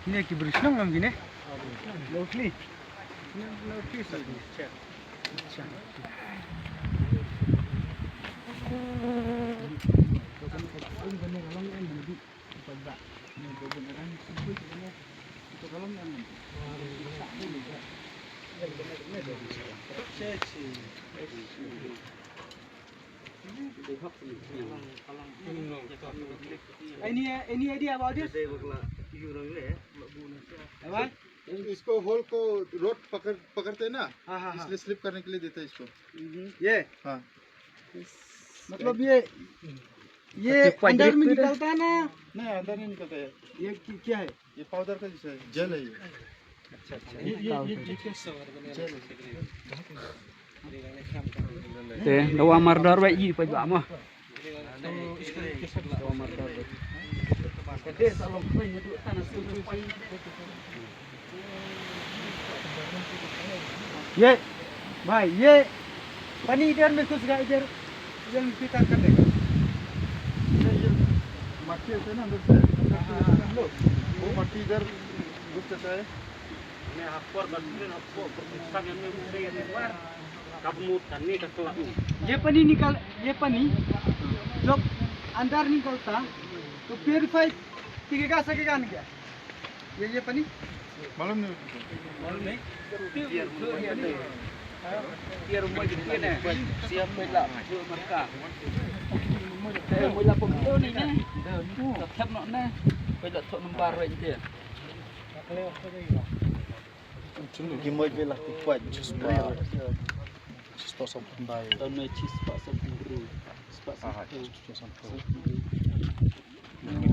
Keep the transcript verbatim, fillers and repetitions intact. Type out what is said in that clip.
Kine ki briew shnong ngam kine? Lawkhli. Lawkhli sa. Acha. Any, any idea about this? Why? इसको होल को रॉड पकड़ पकड़ते हैं ना, हाँ, हाँ, हाँ। इसलिए स्लिप करने के लिए देते हैं इसको। ये? हाँ। मतलब ये, ये अंदर में निकलता है ना? नहीं, अंदर नहीं निकलता है। ये कि-, क्या है? ये पाउडर का जैसा है, जेल है ये। अच्छा, अच्छा। ये, ये, ये, ये क्या है? जेल है। Te da wan mardor ba i pa ba mo. ये भाई, ये पानी इधर में घुस गया, इधर, इधर में फिट करने का। ये, ये मट्टी होता है ना, अंदर से, अंदर से हम लोग, वो मट्टी इधर घुस जाता है। ये पानी निकल, ये पानी जब अंदर निकलता तो प्योरीफाई टिकेगा, सकेगा नहीं क्या? ये, ये पानी? मालूम नहीं। मालूम नहीं। Tiar mo jiti ne, siap mo la, siap marka. Siap mo la pom tu ni ne. Tetap no ne. Pela tu nomor ren dia. Ki moj bela ki kwat. Just pa. Just pa som kundai. Don me chis pa som kundru. Chis pa som kundru. Aha, just pa som kundru.